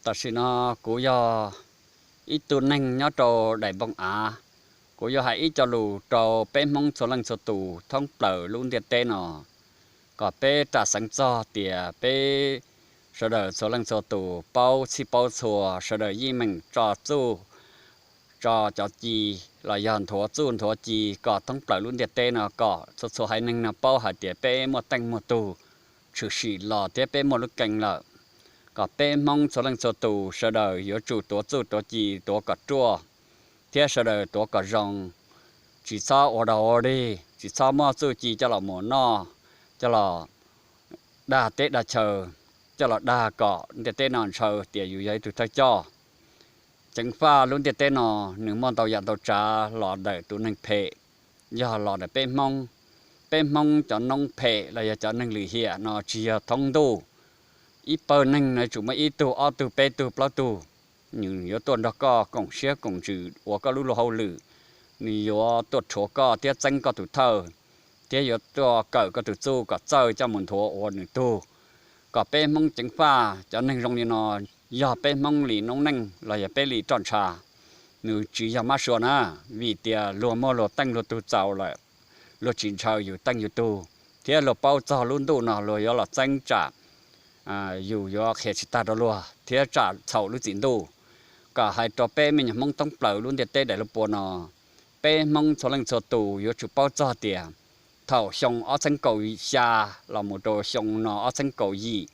Tam sim no kuv yog ib tug neeg nyob rau daim npoo av. Kuv yuav hais ib co lus rau peb Hmoob txhua leej txhua tus thoob plaws lub ntiaj teb no, kom peb ram xeev txog tias peb sawv daws txhua leej txhua tus paub txhij paub txhua, sawv daws yeej meem tso txuj tso cov ci los yog nthuav txuj nthuav ci kom thoob plaws lub ntiaj teb no, kom txhua txhua haiv neeg no paub hais tias peb muaj teej muaj tug tshwm sim los thiab peb muaj lub keeb lawm. Kom peb Hmoob txhua leej txhua tus sawv daws yuav tsum tuav txuj tuav ci tuav kom ruaj thiab sawv daws tuav kom zoo, tsis txhob ua dog ua dig, tsis txhob muab txuj ci coj los mus noj, coj los dag teb dag chaw, coj los dag kom ntiaj teb no ntshaw tias yus yog ib tug thawj coj. Ceev faj lub ntiaj teb no nws muaj ntau yam ntau tsav los ntawm tus neeg phem, yog los ntawm peb Hmoob. Peb Hmoob cov noob phem los yog cov neeg lwm hiam no tsis yog thoob ntuj. Ib pawg neeg no yuav tsum muaj ib tug ob tug peb tug plaub tug, nws yuav tuaj nrog koj koom siab koom ntsws ua koj lub luag hauj lwm, nws yuav tuaj rhuav koj thiab txeeb koj tus thawj, thiab yuav tuaj kawm koj tus txuj kom txawj coj mus nthuav ua nws tug. Kom peb Hmoob ceev faj cov neeg zoo li no, yog peb Hmoob li noob neej los yog peb li roj ntsha, nws tsis yog mab sua na, vim tias luag muaj luag teej luag tug txaus lawm, luag tsis ntshaw yus teej yus tug, thiab luag paub txog lub ntuj no luag yuav los txeeb tsam yus yuav qhia tsis tag rau luag thiab tsam txhaum lub txim ntuj. Kom hais rau peb me nyuam Hmoob thoob plaws lub ntiaj teb daim lub pua no, peb Hmoob txhua leej txhua tus yuav tsum paub txog tias thaum xyoo ob txheeb kaum xya los mus rau xyoo no ob txheeb kaum yim,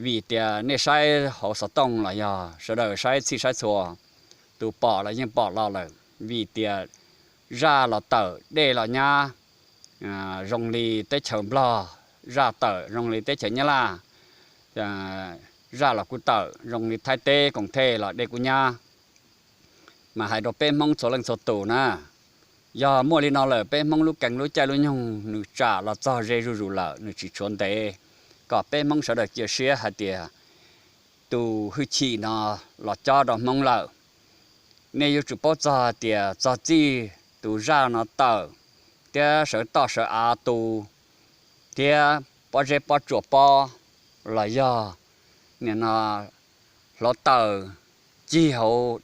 vim tias nej saib hauv xov tooj los yog sawv daws saib txhij saib txhua, tus pom los yeej pom los lawm, vim tias zaj los tawm dej los nyab, zoo li teb chaws Nplog zaj tawm zoo li teb chaws Nyab Laj zaj los kuj tawm zoo li Thaib teb koom thej los dej kuj nyab. Mas hais rau peb Hmoob txhua leej txhua tus na, yog muaj li no lawm peb Hmoob lub keeb lub caij lub nyoog nws tsam los txog ze zuj zus lawm, nws tsis tshuav ntev. Kom peb Hmoob sawv daws cia siab hais tias tus hwj chim no los cob rau Hmoob lawm. Nej yuav tsum paub txog hais tias txog txij tus zaj no tawm thiab sawv toj sawv av tu thiab pob zeb pob tsuas pob los yog nim no hluav taws cig hauv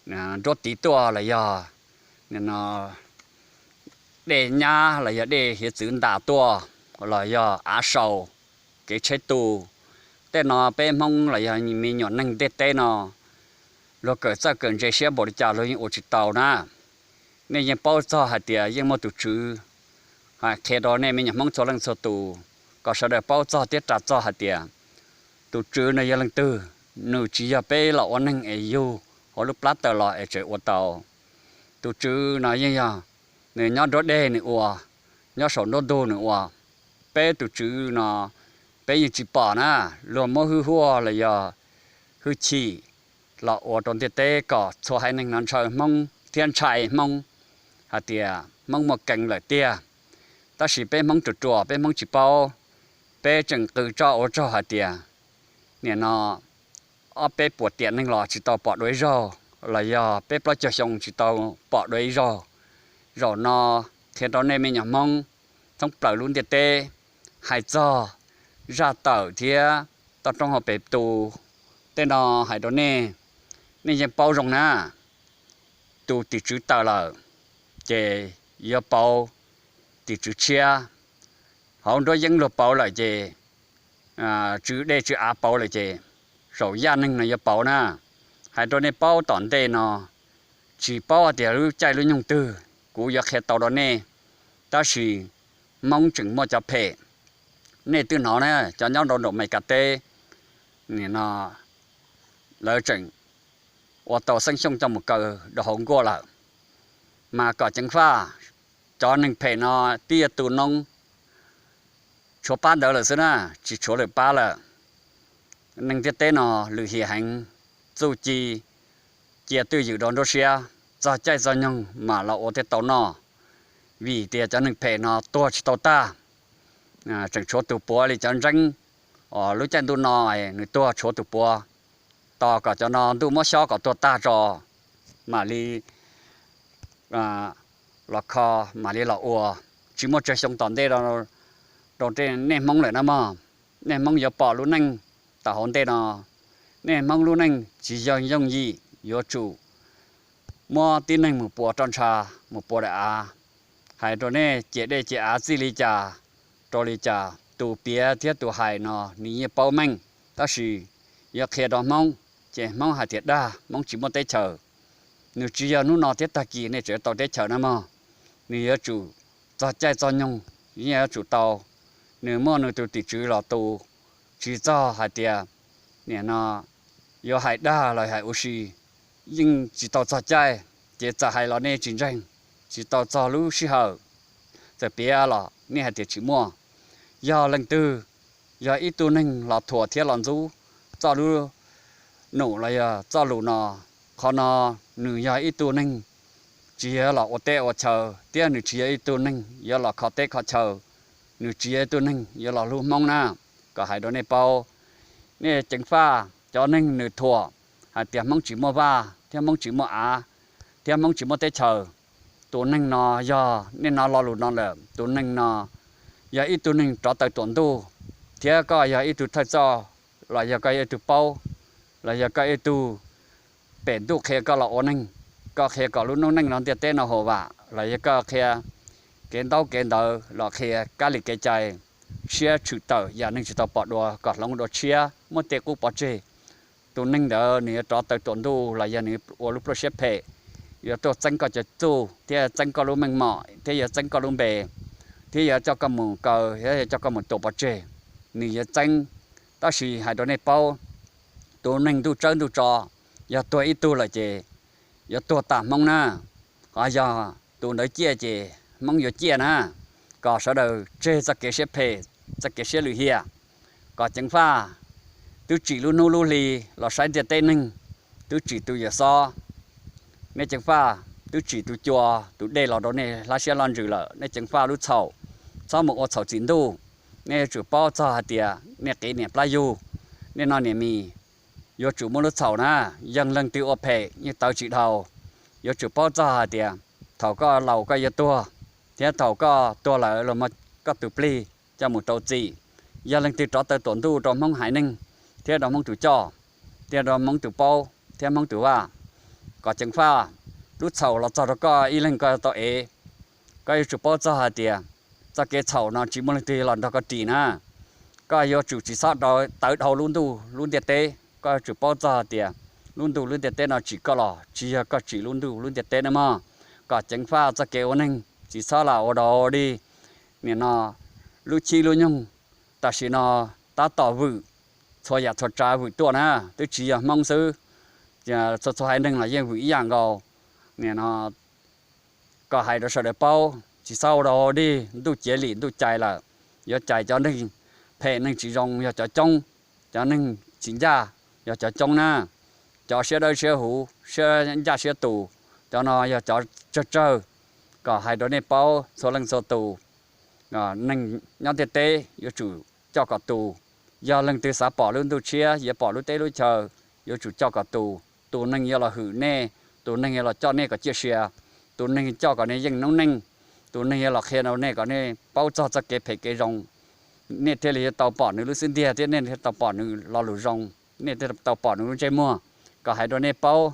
nruab tiv tuaj los yog nim no dej nyab los yog dej hiav txwv ntas tuaj los yog av sau, kev tsheb tu, tej no peb Hmoob los yog me nyuam neeg ntiaj teb no luag kawm txawj kawm ntse siab npaum li cas luag yeej ua tsis tau na. Nej yeej paub txog hais tias yeej muaj tus Tswv. Hais qhia rau nej me nyuam Hmoob txhua leej txhua tus kom sawv daws paub txog thiab ras txog hais tias tus Tswv no yog leej twg. Nws tsis yog peb los ua neeg es yug hauv lub plab taws los es tseem ua tau. Tus Tswv no yeej yog nws nyob nruab dej nws ua, nyob saum nruab ntug nws ua. Peb tus Tswv no peb yeej tsis pom na, luag muab hwj huaj los yog hwj chim los ua rau ntiaj teb kom txhua haiv neeg no ntshaw Hmoob thiab ntshai Hmoob hais tias Hmoob muaj keeb lawm tiag. Tab sis peb Hmoob ruam ruam peb Hmoob tsis paub, peb tseem qw tso ua tsaug hais tias nim no ob peb puas tiam neeg los tsis tau pom dua ib zaug, los yog peb plaub caug xyoo tsis tau pom dua ib zaug. Zaum no qhia rau nej me nyuam Hmoob thoob plaws lub ntiaj teb, hais txog zaj tawm thiab toj roob hauv pes tu, tej no hais rau nej, nej yeej paub zoo na. Tus tim tswv tawm lawm ces yuav pauv tim tswv tshiab, hauv nruab yeeb luag pauv lawm ces tswv dej tswv av pauv lawm ces saum yaj neeg no yuav pauv na. Hais rau nej paub tom ntej no, tsis paub hais tias lub caij lub nyoog twg kuv yuav qhia tau rau nej, tab sis Hmoob tseem muaj cov phem. Nej twb hnov na, cov nyob rau nraum Mes Kas teb, nim no lawv tseem ua tau Xeeb Xyooj coj mus kaw rau hauv nkuaj lawm. Mas kom ceev faj, cov neeg phem no twb yuav tu noob, tshuav pab ntawd lawm xwb na, tsis tshuav lwm pab lawm. Neeg ntiaj teb no lwm hiam heev, txuj ci cia twj ywm rau nruab siab, txog caij txog nyoog mam los ua thiaj tau noj. Vim tias cov neeg phem no tuag tsis tau tag, tseem tshuav tus puav li cov ntseeb, lub caij ntuj no nws tuag tshuav tus puav, tos kom cov no ntuj muab xyob kom tuag tag tso mam li los kho, mam li los ua. Tsis muaj tsawg xyoo tom ntej rau nej Hmoob lawm na mog. Nej Hmoob yuav pom lub neej tom hauv ntej no, Nej Hmoob lub neej tsis yog yooj yim, yuav tsum muab tib neeg mus pua roj ntsha, mus pua daim av. Hais rau nej, ces dej ces av txij li cas, rau li cas, tus piav thiab tus hais no nws yeej paub meej, tab sis yuav qhia rau Hmoob, ces Hmoob hais tias dag, Hmoob tsis muaj teb chaws. Nws tsis yog hnub no thiab tag kis nej tseem tau teb chaws na mog. Nws yuav tsum txog caij txog nyoog, yeej yuav tsum tau. Nws muaj nws tus tim tswv los tu, tsis txog hais tias nim no yuav hais dag los hais ua si, yeej tsis tau txog caij, ces txawm hais los nej tsis ntseeg, tsis tau txog lub sij hawm. Txawm piav los nej hais tias tsis muaj. Yog leej twg, yog ib tug neeg los thuam thiab los ntxub txoj lub num los yog txoj lus no, qhov no nws yog ib tug neeg tsis yog los ua teb ua chaw, thiab nws tsis yog ib tug neeg yuav los kho teb kho chaw, nws tsis yog ib tug neeg yuav los hlub Hmoob na. Kom hais rau nej paub, nej ceev faj cov neeg nws thuam hais tias Hmoob tsis muaj vaj thiab Hmoob tsis muaj av thiab Hmoob tsis muaj teb chaws, tus neeg no, yog nej hnov lo lus no lawm, tus neeg no yog ib tug neeg rov taw tuam ntuj, thiab koj yog ib tug thawj txoj, los yog koj yog ib tug paub, los yog koj ib tug pem ntuj qhia koj los ua neeg, koj qhia kom lub noob neej no ntiaj teb no haum vam, los yog koj qhia kev ntaub kev ntawv los qhia kab li kev cai, tshiab tshwm tawm yam neeg tsis tau pom dua kom hloov dua tshiab, muab tej qub pov tseg. Tus neeg ntawd nws yuav rov taw tuam ntuj los yog nws ua lub pluaj siab phem, yuav tuaj txeeb koj cov txuj thiab txeeb koj lub meej mom thiab yuav txeeb koj lub npe, thiab yuav coj koj mus kaw thiab yuav coj koj mus tua pov tseg. Nws yuav txeeb, tab sis hais rau nej paub, tus neeg ntuj tsawb ntuj tso, yog tuag ib tug lawm ces yuav tuag tas Hmoob na. Qhov yog tus ntawd ciaj ces Hmoob yuav ciaj na. Kom sawv daws tseg txoj kev siab phem, txoj kev siab lwm hiam. Kom ceev faj, twb tsim lub hnub lub hli los saib ntiaj teb neeg, twb tsim tus yawm xob, nej ceev faj, twb tsim tus cua tus dej los rau nej hlab siab loj ntsws lawm, nej ceev faj lub txhaum, txhob mus ua txhaum txim ntuj. Nej yuav tsum paub txog hais tias nej qiv niam plab yug, nej noj niam mis, yuav tsum muaj lub txhaum na. Yeej leej twg ua phem yeej tawv tsis dhau. Yuav tsum paub txog hais tias thaum koj laus koj yuav tuag, thiab thaum koj tuag lawm los muab koj tus plig coj mus rau txim. Yog leej twg rov taw tuam ntuj rau Hmoob haiv neeg, thiab rau Hmoob tus coj, thiab rau Hmoob tus paub thiab Hmoob tus vaj, kom ceev faj, lub txhaum los txog rau koj ib leeg koj tau ev. Koj yuav tsum paub txog hais tias txoj kev txhaum no tsis muaj leej twg los nrog koj ris na. Koj yuav tsum tsis txhob tawv dhau lub ntuj lub ntiaj teb. Koj yuav tsum paub txog hais tias lub ntuj lub ntiaj teb no tsim koj los tsis yog koj tsim lub ntuj lub ntiaj teb na mog. Kom ceev faj txoj kev ua neeg, tsis txhob lam ua dog dig. Nim no lub chib lub nyoog tam sim no tab tom vwm, txhua yam txhua tsav vwm tuaj na, twb tsis yog Hmoob xwb, txhua txhua haiv neeg los yeej vwm ib yam nkaus. Nim no kom hais rau sawv daws paub, tsis txhob ua dog dig, ntuj ciav lim ntuj cais lawm, yuav cais cov neeg phem neeg tsis zoo yog cov coob, cov neeg tsis ncaj yog cov coob na, cov siab dawb siab huv, siab ncaj siab tus, cov no yog cov tsawg tsawg. Kom hais rau nej paub txhua leej txhua tus, neeg nyob ntiaj teb yuav tsum coj kom tus. Yog leej twg xav pom lub ntuj tshiab, yuav pom lub teb lub chaw, yuav tsum coj kom tus. Tus neeg yuav los hwm nej, tus neeg yuav los coj nej kom ciaj sia, tus neeg coj kom nej yeej noob neej, tus neeg yuav los qhia rau nej kom nej paub txog txoj kev phem kev zoo, nej thiaj li yuav tau pom nws lub xub ntiag thiab nej thiaj tau pom nws lo lus zoo, nej thiaj tau pom nws lub ntsej muag. Kom hais rau nej paub,